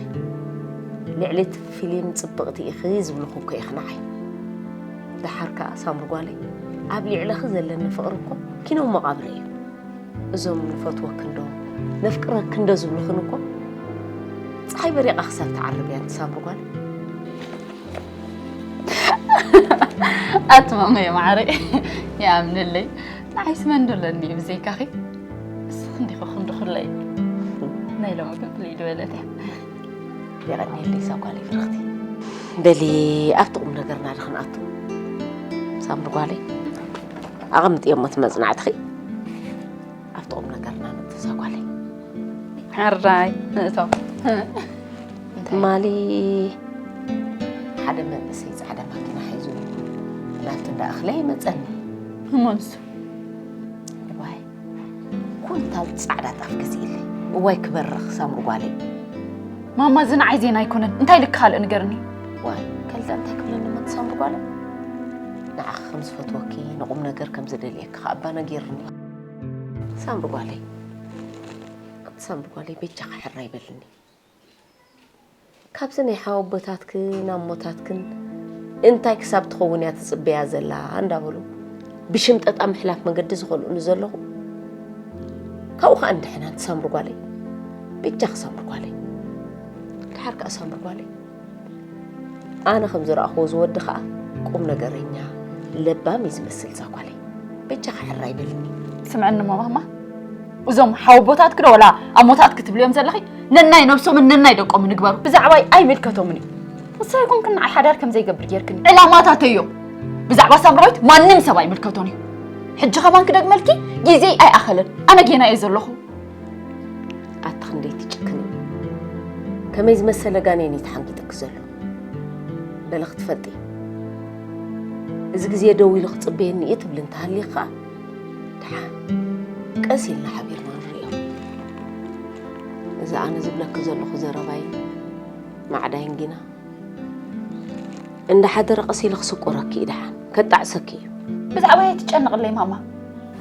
ልዕሊ እቲ ፊሊም ፅብቕቲ ኢኺ ዝብልኹ እኮ ኢኺ ንዓይ ደሓር ከዓ ሳምሪ ጓለይ ኣብ ልዕለኺ ዘለኒ ፍቕሪ እኮ ኪኖ መቓብረ እዩ እዞም ንፈትወኪ እንዶ ነፍቅረኪ እንዶ ዝብልኽን እኮ ፀሓይ በሪቓ ክሳብ ትዓርብ እያ ሳምሪ ጓለይ ኣቲ ማመየ ማዕረ ይኣምንለይ ንዓይስ መን ዶለኒ ብዘይካኺ እስኺ እንዲኺ ክንዲ ኩለይ ናይ ሎሚ ግን ፍልይ ዝበለት እያ የቐንየለይ እዛ ጓለይ ፍርኽቲ በሊ ኣብቲ ቁም ነገርና ዶ ክንኣቱ ሳምሪ ጓለይ ኣቐምጥዮ እሞ እቲ መፅናዕትኺ ኣብቲ ቁም ነገርና ንእቶ እዛ ጓለይ ሕራይ ንእቶ ትማሊ ሓደ መንእሰይ ፃዕዳ ማኪና ሒዙ ናብቲ እንዳእኽለ ይመፀኒ ህሞንሱ ዋይ ኩንታል ፃዕዳ ጣፍ ገዚእለይ እዋይ ክበርኽ ሳምሪ ጓለይ ማማ እዚ ንዓይ ዜና ኣይኮነን እንታይ ልክ ካልእ ንገርኒ ዋይ ከልተ እንታይ ክብለኒ መት ሳምሪ ጓለይ ንዓኺ ከም ዝፈትወኪ ንቁም ነገር ከም ዝደልየኪ ከኣባ ነጊርኒ ሳምሪ ጓለይ ኣቲ ሳምሪ ጓለይ በጃኺ ሕራይ በልኒ ካብዚ ናይ ሓወቦታትክን ኣሞታትክን እንታይ ክሳብ ትኸውን እያ ትፅበያ ዘላ እንዳበሉ ብሽምጠጣ ምሕላፍ መገዲ ዝኸልኡኒ ዘለኹ ካብኡ ከዓ እንድሕና ትሳምሪ ጓለይ ብጃ ክሳምሪ ጓለይ ድሓር ከዓ ሳምሪ ጓለይ ኣነ ከም ዝረኣኽዎ ዝወዲ ከዓ ቁም ነገረኛ ለባም እዩ ዝመስል ዛ ጓለይ በጃ ክሕራ ይበልኒ ስምዕኒ ሞ ማማ እዞም ሓወቦታትኪ ዶ ወላ ኣሞታትኪ ትብልዮም ዘለኺ ነናይ ነብሶምን ነናይ ደቆምን ንግበሩ ብዛዕባይ ኣይምልከቶምን እዩ ንሳ ይኹንክን ንዓይ ሓዳር ከም ዘይገብር ጌርክኒ ዕላማታተይ እዮም ብዛዕባ ሳምራዊት ማንም ሰብ ኣይምልከቶን እዩ ሕጂ ኸማን ክደግመልኪ ግዜይ ኣይኣኸለን ኣነ ጌና እየ ዘለኹ ኣቲ ክንደይ ትጭክኒ ከመይ ዝመሰለ ጋኔን እዩ ተሓንጊጥኪ ዘሎ በለ ክትፈልጢ እዚ ግዜ ደው ኢሉ ክፅበየኒ እዩ ትብሊ እንተሃልዩ ከዓ ደሓን ቀስ ኢልና ሓቢርና ንሪኦ እዚ ኣነ ዝብለኪ ዘለኹ ዘረባይ ማዕዳይን ጊና እንዳሓደረ ቀስ ኢሉ ክስቆረኪ እዩ ደሓን ከጣዕሰኪ እዩ ብዛዕባይ ኣይትጨነቕለይ ማማ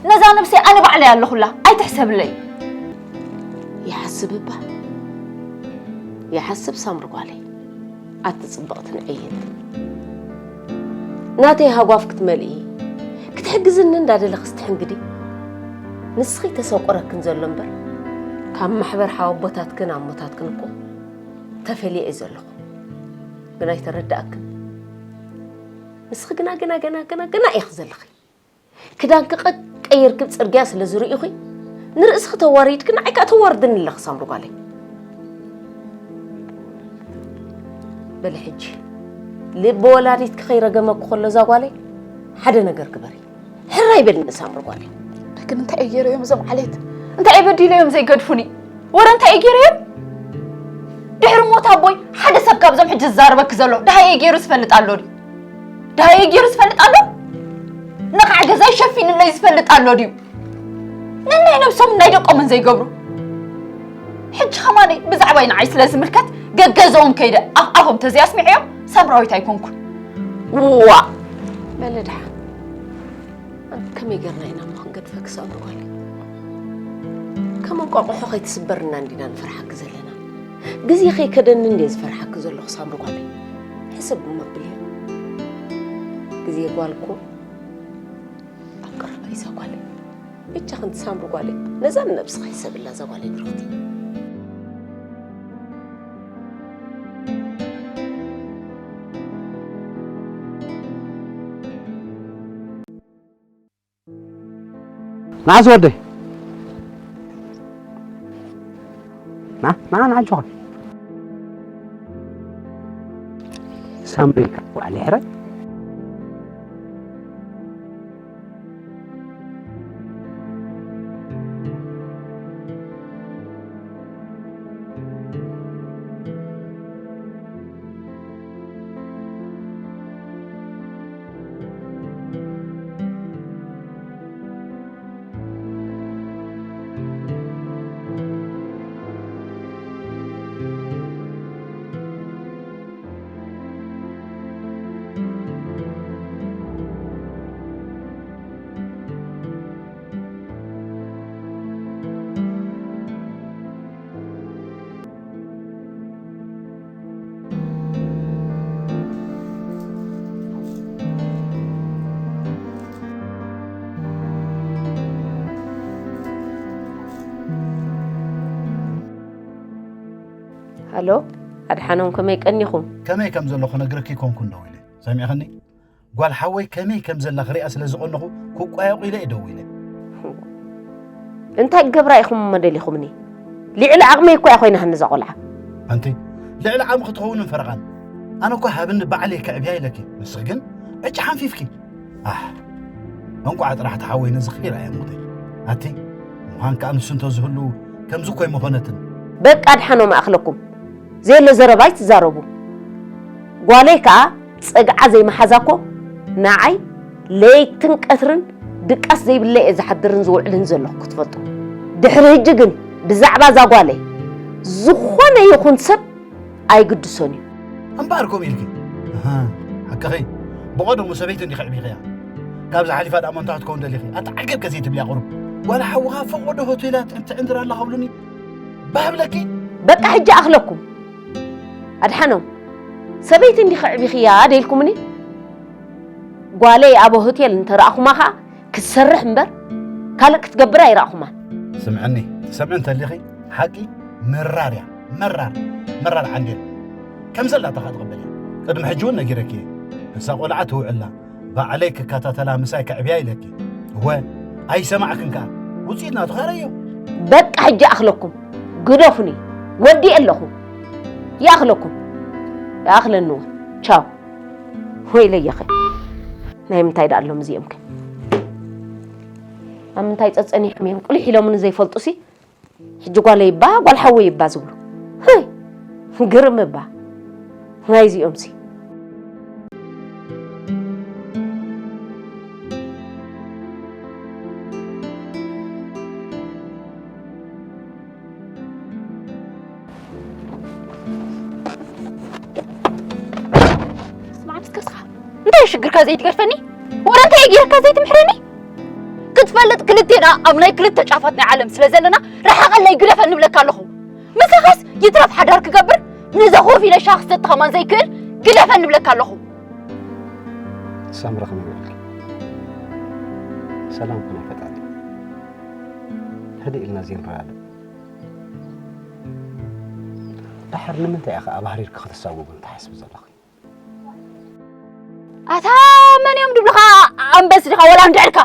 ነዛ ነብሰይ ኣነ ባዕለይ ኣለኹላ ኣይትሕሰብለይ ይሓስብ እባ ይሓስብ ሳምሪ ጓለይ ኣቲ ፅብቕቲ ንዕይንት ናተይ ሃጓፍ ክትመልኢ ክትሕግዝኒ እንዳደለኽስ ትሕንግዲ ንስኺ ተሰቆረክን ዘሎ እምበር ካብ ማሕበር ሓወቦታትክን ኣሞታትክን እኮ ተፈልየ እየ ዘለኹ። ግን ኣይተረዳእክን። ንስኺ ግና፣ ግና፣ ግና፣ ግና፣ ግና ኢኺ ዘለኺ። ክዳንኪ ቀ-፣ ቀይርኪ ኣብ ጽርግያ ስለ ዝርእዩኺ፣ ንርእስኺ ተዋሪድኪ፣ ንዓይ ከኣ ተዋርድኒ ኣለኺ ሳምሪ ጓለይ። በሊ ሕጂ፣ ልቢ ወላዲትኪ ከይረገመኪ ከሎ እዛ ጓለይ፣ ሓደ ነገር ግበሪ። ሕራይ በልኒ ሳምሪ ጓለይ። ግን እንታይ እየ ገይረ እዮም እዞም ዓሌት? እንታይ እየ በዲለ እዮም ዘይገድፉኒ? ወረ እንታይ እየ ገይረ እዮም? ድሕሪ ሞት ኣቦይ ሓደ ሰብ ካብዞም ሕጂ ዝዛረበኪ ዘሎ ደሃይ እየ ገይሩ ዝፈልጥ ኣሎ ድዩ? ደሃይ እየ ገይሩ ዝፈልጥ ኣሎ? ነቓዕ ገዛይ ሸፊኑለይ ዝፈልጥ ኣሎ ድዩ? ነናይ ነብሶምን ናይ ደቆምን ዘይገብሩ። ሕጂ ኸማነይ ብዛዕባይ ንዓይ ስለ ዝምልከት ገገዝኦም ከይደ ኣፍ ኣፎም ተዘይኣስሚዐዮም ሳምራዊት ኣይኮንኩን። ዋ! በለ ደሓን። ኣንት ከመይ ጌርና ኢና እሞ ክንገድፈኪ ሳምሪ ጓለይ? ከም እንቋቑሖ ከይትስበርና እንዲና ንፈርሓኪ ዘለና። ግዜ ከይከደኒ እንድየ ዝፈርሓኪ ዘለኹ ሳምሪ ጓለይ። ሕስብ እሞ ኣብልዮ። ግዜ ጓል እኮ ኣብ ቀረባ እዩ እዛ ጓለይ። በጃኺ ኣንቲ ሳምሪ ጓለይ፣ ነዛ ንነብስኺ ሕሰብላ እዛ ጓለይ ብርኽቲ። መዓዝ ወደይ? ና፣ ና፣ ና፣ ኣጆኻ። ሳምሪ፣ ዋዕሊ ሕራይ። ሃሎ፣ ኣድሓኖም፣ ከመይ ቀኒኹም? ከመይ ከም ዘሎ ክነግረኪ ኮንኩ ደው ኢለ። ሰሚዕኽኒ? ጓል ሓወይ ከመይ ከም ዘላ ክሪኣ ስለ ዝቐነኹ ክቋየቑ ኢለ እየ ደው ኢለ። እንታይ ክገብራ ኢኹም እሞ ደሊኹምኒ? ልዕሊ ዓቕመይ እኮ እያ ኮይና ሃኒ እዛ ቆልዓ። ኣንቲ ልዕሊ ዓቕሚ ክትኸውን ፈረቓን። ኣነ እኮ ሃብኒ ባዕለይ ከዕብያ ኢለኪ። ንስኺ ግን ዕጭ ሓንፊፍኪ። ኣሕ፣ እንቋዕ ጥራሕ ተሓወይ ነዚ ክኢላ እያ ሞተይ። ኣቲ ምዃን ከኣ ንሱ እንተዝህሉ ከምዚ እኮ ኣይምኾነትን። በቃ ኣድሓኖም ኣኽለኩም። ዘየለ ዘረባ ኣይትዛረቡ። ጓለይ ከኣ ጸግዓ ዘይመሓዛ እኮ ንዓይ ለይትን ቀትርን ድቃስ ዘይብለይ እየ ዝሓድርን ዝውዕልን ዘለኹ ክትፈልጡ። ድሕሪ ሕጂ ግን ብዛዕባ እዛ ጓለይ ዝኾነ ይኹን ሰብ ኣይግድሶን እዩ። እምበኣር ከምኡ ኢልኪ። ኣሃ፣ ሓቅኺ። ብቐደሙ ሰበይቲ እንዲኺ ኣዕቢኽያ። ካብዚ ሓሊፋ ደኣ መን ትኸውን ደሊኺ? ኣታ ዓገብ ከ ዘይትብልያ ቁሩብ። ጓል ሓውኻ ፈቐዶ ሆቴላት ትዕንድር ኣላ ክብሉኒ ባህ ብለኪ? በቃ ሕጂ ኣኽለኩም። ኣድሓኖም፣ ሰበይቲ እንዲኺ ኣዕቢኽያ ደልኩምኒ? ጓለይ ኣብ ሆቴል እንተረኣኹማ ኸኣ ክትሰርሕ እምበር ካልእ ክትገብር ኣይረኣኹማን። ስምዕኒ፣ ትሰምዒ እንተሊኺ ሓቂ መራር እያ፣ መራር፣ መራር ዓንዴል። ከም ዘላታ ኸኣ ትቕበል እያ። ቅድሚ ሕጂ እውን ነጊረኪ እየ። እዛ ቖልዓ ትውዕላ፣ ባዕለይ ክከታተላ ምሳይ ከዕብያ ኢለኪ። እወ፣ ኣይሰማዕክን ከኣ። ውጽኢት ናቱ ኸኣ ረዮ። በቃ ሕጂ ይኣኽለኩም። ግደፉኒ። ወዲኤ ኣለኹ። ይኣኽለኩም። ይኣኽለኒ እውን። ቻው። ወይለየኸ። ናይ ምንታይ ደኣ ኣሎም እዚኦምከ? ኣብ ምንታይ ጸጸኒሖም እዮም? ቁሊሕ ኢሎምኒ ዘይፈልጡሲ? ሕጂ ጓለይ እባ፣ ጓል ሓወይ እባ ዝብሉ። ህይ! ግርም እባ። ናይዚኦምሲ። ስማዕ፣ እስከ እስኻ እንታይ ሽግርካ ዘይትገድፈኒ? ወረ እንታይ ገይርካ ዘይትምሕረኒ? ክትፈልጥ ክልቴና ኣብ ናይ ክልተ ጫፋት ናይ ዓለም ስለ ዘለና፣ ረሓቐለይ፣ ግደፈኒ እብለካ ኣለኹ። ምሳኻስ ይትረፍ ሓዳር ክገብር፣ ንዛ ኮፍ ኢለ ሻሂ ክሰቲ ከማን ዘይክእል፣ ግደፈኒ እብለካ ኣለኹ። ሳምሪ፣ ከመይ ውዒልኪ? ሰላም ኩን ፈጣሪ። ህድእ ኢልና ዘይንረዳዳእ። ድሓር ንምንታይ ኢኻ ኣብ ሃሪርካ ከተሳጉጉን ትሓስቢ ዘለኺ? ኣታ መን እዮም ድብልኻ? ኣንበስ ዲኻ ወላ እንድዕርካ?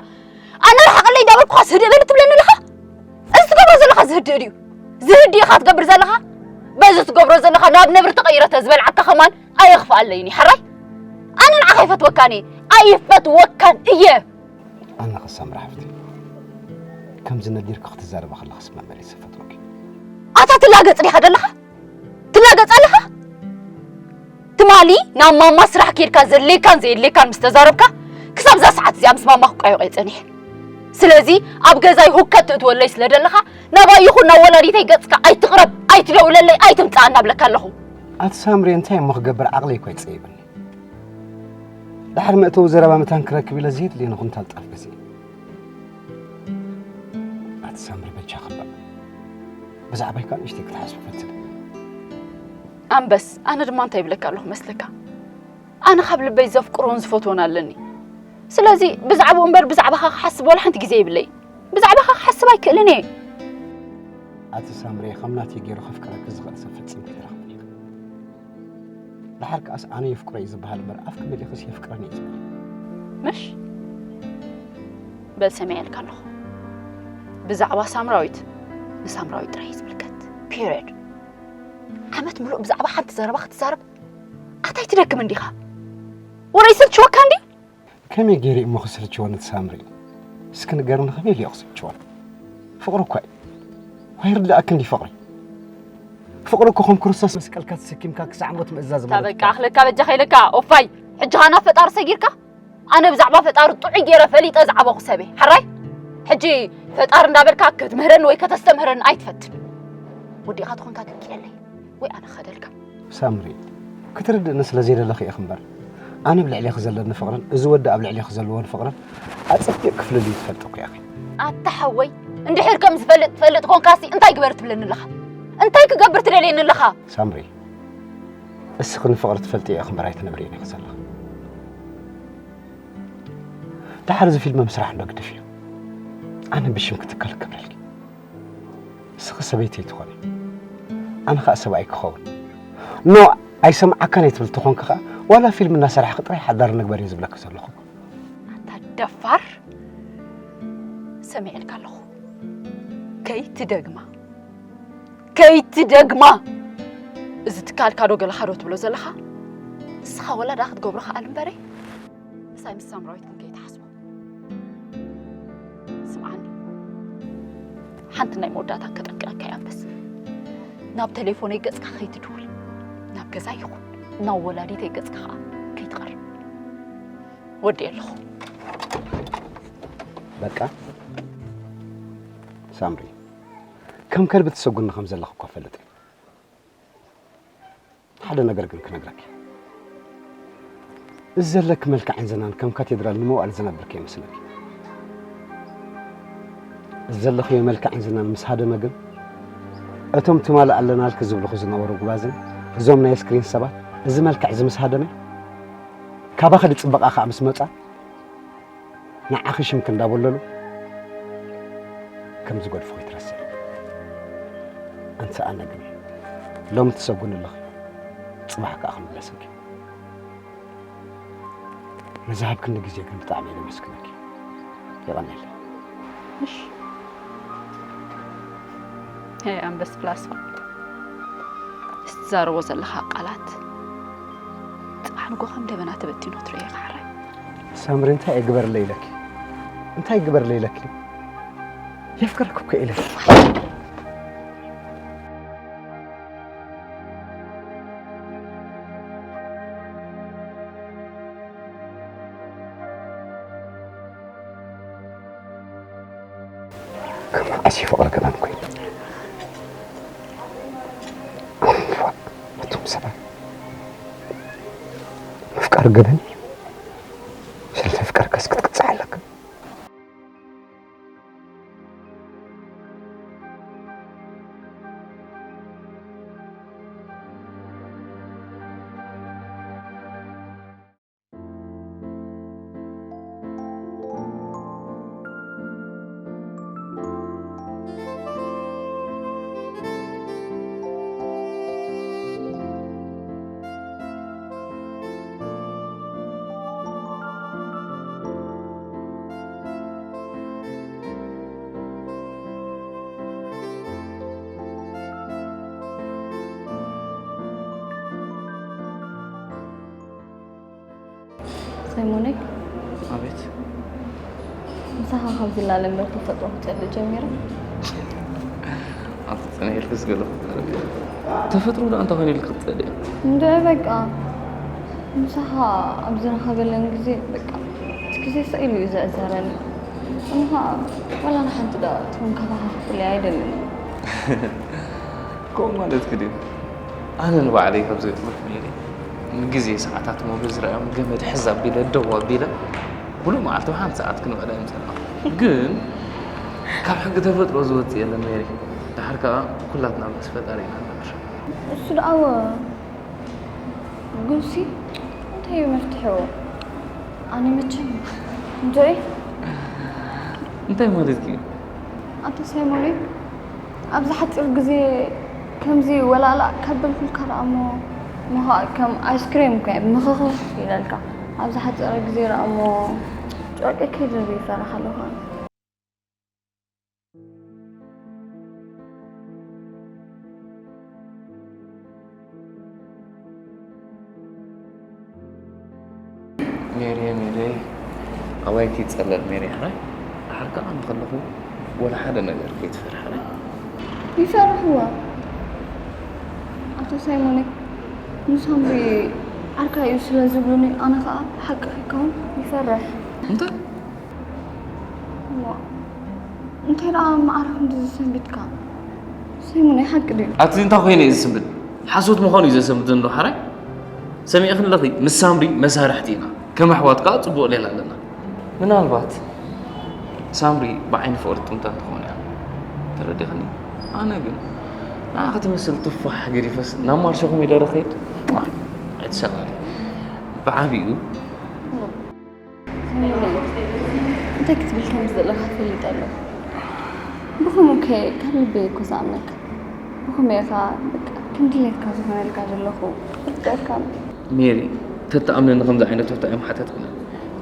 ኣነ ርሓቐለይ እንዳበልኩኻ ስህድእ በል ትብለኒ ኣለኻ? እዚ ትገብሮ ዘለኻ ዝህድእ ድዩ? ዝህድእ ኢኻ ትገብር ዘለኻ? በዚ ትገብሮ ዘለኻ ናብ ነብሪ ተቐይረ ተዝበልዓካ ከማን ኣየኽፍኣለይን እዩ ሓራይ። ኣነ ንዓኻ ኣይፈትወካን እየ። ኣይፈትወካን እየ። ኣነ ኸሳምራ ሓፍቲ፣ ከምዚ ነዲርካ ክትዛረባ ከለኻስ መመሊስ ይፈትወኪ። ኣታ ትላገጽ ዲኻ ዘለኻ? ትላገጽ ኣለኻ? ትማሊ ናብ ማማ ስራሕ ኬድካ ዘድልየካን ዘየድልየካን ምስ ተዛረብካ፣ ክሳብ እዛ ሰዓት እዚኣ ምስ ማማ ክቋየቕ እየ ጸኒሐ። ስለዚ ኣብ ገዛይ ሁከት ትእትወለይ ስለ ደለኻ፣ ናባይ ይኹን ናብ ወላዲተይ ገጽካ ኣይትቕረብ፣ ኣይትደውለለይ፣ ኣይትምጻእ እናብለካ ኣለኹ። ኣቲ ሳምሪ፣ እንታይ እሞ ክገብር፣ ዓቕለይ እኮ ይጸይበኒ። ድሓር መእተዊ ዘረባ መታን ክረክብ ኢለ ዘየድልየ ንኹንታል ጣፍ ገዚአ። ኣቲ ሳምሪ፣ በጃኺ እባ ብዛዕባይ ከኣ ንእሽተይ ክትሓስቢ ፈትኒ። ኣንበስ፣ ኣነ ድማ እንታይ ይብለካ ኣለኹ መስለካ? ኣነ ካብ ልበይ ዘፍቅሮን ዝፈትዎን ኣለኒ። ስለዚ ብዛዕባኡ እምበር ብዛዕባኻ ክሓስብ ዋላ ሓንቲ ግዜ የብለይ። ብዛዕባኻ ክሓስብ ኣይክእልን እየ። ኣቲ ሳምሪ፣ ከም ናተይ ገይሩ ከፍቅረኪ ዝኽእል ሰብ ፈጺምኪ ኣይትረኽብን ኢኺ። ድሓር ከኣስ ኣነ የፍቅሮ እዩ ዝበሃል እምበር ኣፍኪ መሊእክስ የፍቅረኒ እዩ ዝበሃል። ምሽ? በል ሰሚዐልካ ኣለኹ። ብዛዕባ ሳምራዊት ንሳምራዊት ጥራይ እዩ ዝምልከት። ፒሪየድ። ዓመት ምሉእ ብዛዕባ ሓንቲ ዘረባ ክትዛረብ ኣታ ኣይትደክምን ዲኻ? ወላ ይስልችወካ እንድዩ? ከመይ ገይሩ እሞ ክስልችወኒ እቲ ሳምሪ? እስኪ ንገርኒ፣ ከመይ ኢሉ እዩ ክስልችወኒ? ፍቕሪ እኳ እዩ። ዋይ ርድኣኪ እንዲ ፍቕሪ። ፍቕሪ እኮ ከም ክርስቶስ መስቀልካ ተሰኪምካ ክሳዕ ሞት ምእዛዝ እታ ማለት በቃ እዩ። ኣኽለካ በጃኻ ኢለካ ኦፋይ። ሕጂ ኻና ፈጣሪ ሰጊርካ? ኣነ ብዛዕባ ፈጣሪ ጥዑይ ገይረ ፈሊጠ ዝዓበኹ ሰበይ ሓራይ። ሕጂ ፈጣሪ እንዳበልካ ክትምህረኒ ወይ ከተስተምህረኒ ኣይትፈትን። ወዲኻ ትኾንካ ክኪለለይ ወይ ኣነ ኸደልካ። ሳምሪ፣ ክትርድእኒ ስለ ዘይደለኺ ኢኺ እምበር፣ ኣነ ኣብ ልዕሌኺ ዘለኒ ፍቕርን እዚ ወዲ ኣብ ልዕሌኺ ዘለዎን ፍቕርን ኣጸቢቕ ክፍልልዩ ትፈልጢ እኮ ኢኺ። ኣታ ሓወይ፣ እንድሕር ከም ዝፈልጥ ትፈልጥ ኮንካሲ እንታይ ግበር ትብለኒ ኣለኻ? እንታይ ክገብር ትደልየኒ ኣለኻ? ሳምሪ፣ እስኺ ንፍቕሪ ትፈልጢ ኢኺ እምበር ኣይትነብርዮን ኢኺ ዘለኺ። ደሓር እዚ ፊልም ምስራሕ እንዶ ግድፍ እዩ። ኣነ ብሽም ክትከል ክብለልኪ። እስኺ ሰበይተይ ትኾኒ፣ ኣነ ኸኣ ሰብኣይ ክኸውን። ኖ፣ ኣይሰምዓካን እየ ትብል ተኾንኪ ኸኣ፣ ዋላ ፊልም እናሰራሕኺ ጥራይ ሓዳር ንግበር እየ ዝብለኪ ዘለኹ። ኣታ ደፋር፣ ሰሚዐልካ ኣለኹ። ከይትደግማ፣ ከይትደግማ። እዚ ትካልካ ዶ ገለኻ ዶ ትብሎ ዘለኻ? ንስኻ ወላ ደኣ ክትገብሮ ከኣል እምበረይ፣ ምሳይ ምስ ሳምራዊት ግን ከይትሓስቦ። ስምዓኒ፣ ሓንቲ ናይ መወዳእታ ከጠንቅቐካ እየ ኣንበስ። ናብ ቴሌፎነይ ገጽካ ከይትድውል፣ ናብ ገዛ ይኹን ናብ ወላዲተይ ገጽካ ኸኣ ከይትቐርብ። ወዲ ኣለኹ። በቃ ሳምሪ፣ ከም ከልቢ ትሰጉኒ ከም ዘለኺ እኮ እፈልጥ እየ። ሓደ ነገር ግን ክነግረኪ። እዚ ዘለኪ መልክዕን ዝናን ከም ካቴድራል ንመዋእል ዝነብር ከይመስለኪ። እዚ ዘለኽዮ መልክዕን ዝናን ምስ ሃደመ ግን፣ እቶም ትማሊ ኣለናልኪ ዝብልኹ ዝነበሩ ጉባዝን እዞም ናይ ስክሪን ሰባት፣ እዚ መልክዕ እዚ ምስ ሃደመ፣ ካባኺ ዝጽበቓ ከኣ ምስ መጻ፣ ንዓኺ ሽምኪ እንዳበለሉ ከም ዝገድፉ ከይትረስዒ። ኣንቲ ኣነ ግን ሎሚ ትሰጉኒ ኣለኺ፣ ጽባሕ ከኣ ክምለሰኪ። ንዝሃብክኒ ግዜ ግን ብጣዕሚ እየ ዘመስግነኪ። የቐንየለይ። እሺ። ሄይ ኣንበስ ፕላስማ፣ እዚ ትዛረቦ ዘለኻ ቃላት ጽባሕ ንጎ ከም ደበና ተበቲኑ ክትርእዮ ኢኻ ሓራይ። ሳምሪ፣ እንታይ እግበርለይ ኢለኪ? እንታይ እግበርለይ ኢለኪ? የፍቅረኪ እኮ ኢለኪ። ካብ መዓስ እዩ ፍቕሪ ገበን ኮይኑ? እዋእ፣ ነቶም ሰባት ምፍቃር ገበን እዩ። ስለ ዘፍቀርካስ ክትቅጻዕ ኣለካ። ሳይሞነይ፣ ኣቤት። ምሳኻ ካብ ዝላለ እምበር ተፈጥሮ ክጸልእ ጀሚረ። ኣንተ ጸኒሕልክስ ገለ ክዛረብ። ተፈጥሮ ደኣ እንታይ ኮይኑ ኢልክ ክትጸልእ? እንደ በቃ ምሳኻ ኣብ ዝረኸበለን ግዜ በቃ እቲ ግዜ ስቕ ኢሉ እዩ ዘዕዘረኒ። ኣነ ኸኣ ዋላ ንሓንቲ ደኣ ትኹን ከባኻ ክፍለያ ኣይደልን። ከምኡ ማለትኪ ድዩ? ኣነ ንባዕለይ ካብ ዘጥልፍ ነይረ። ንግዜ ሰዓታት እሞ ብዝረኣዮም ገመድ ሕዝ ኣቢለ ደው ኣቢለ ብሉእ መዓልቲ ሓንቲ ሰዓት ክንውዕል ኣይምሰልና። ግን ካብ ሕጊ ተፈጥሮ ዝወጽእ የለን ሜሪ። ድሓር ከኣ ኩላትና ምስ ፈጣሪ ኢና ንነብር። እሱ ደኣወ ጉሲ እንታይ እዩ መፍትሕኡ? ኣነ መቸም እንጆይ እንታይ ማለት እዩ? ኣቶ ሳይሞነይ ኣብዚ ሓፂር ግዜ ከምዚ ወላላ ካብ በልኩልካ ደኣ እሞ ምዃ ከም ኣይስክሬም እኮ እዮም ምኽኽኽ ይለልካ። ኣብዚ ሓፂረ ግዜ ደኣ እሞ ጨርቂ ከይደርብ ይፈራሕ ኣለኹ። ሜሪ ሜሪ ኣባይቲ ይጸለል ሜሪ ሕራይ ድሓር ከኣ ኣነ ከለኹ ወላ ሓደ ነገር ከይትፈር ሕራይ ይፈርሕዋ ኣቶ ሳይሞነይ ንሳምሪ ዓርካ እዩ ስለ ዝብሉኒ ኣነ ከዓ ሓቂ ከይከውን ይፈርሕ እንታይ እሞ እንታይ ደኣ መዓረ ክንዲ ዝሰንቢድካ ሳይሞነይ ሓቂ ድዩ ኣቲ እንታይ ኮይነ እዩ ዝስንብድ ሓሶት ምዃኑ እዩ ዘሰንብድ እንዶ ሓራይ ሰሚዕክን ኣለኺ ምስ ሳምሪ መሳርሕቲ ኢና ከም ኣሕዋት ከዓ ፅቡቅ ሌላ ኣለና ምናልባት ሳምሪ ብዓይኒ ፍቅሪ ትጥምታ ትኸውን እያ ተረዲኽኒ ኣነ ግን ንዓ ክትመስል ቱፋሕ ገዲፈስ ናብ ማርሾ ኮሚደረ ከይድ ኣይትሰቓል ብዓብኡ እንታይ ክትብል ከም ዘለካ ፈልጥ ኣሎ ብኸምኡ ከ ካብ ልበይ እኮ ዝኣምነካ ብኸመይ ኢኻ ከም ድሌትካ ዝኾነልካ ዘለኹ ርድአካ ሜሪ ተተኣምነኒ ከምዚ ዓይነት ሕቶ እዮም ሓተትክኒ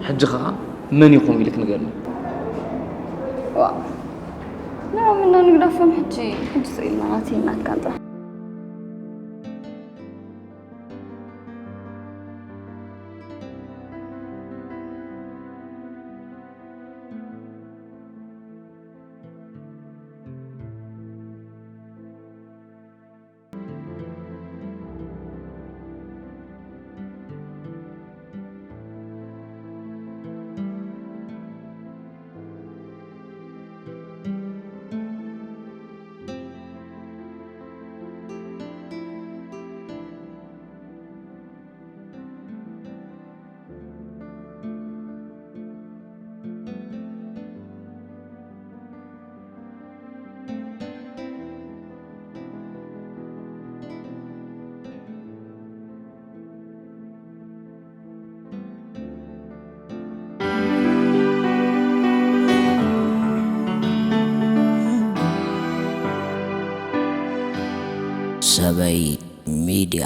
ሕጂ ኸዓ መን ኢኹም ኢልክ ንገርኒ ዋ ንዖም እና ንግዳፎም ሕጂ ሕጂ ስኢልና ናተይ ናትካን ጥራሕ ሰበይ ሚድያ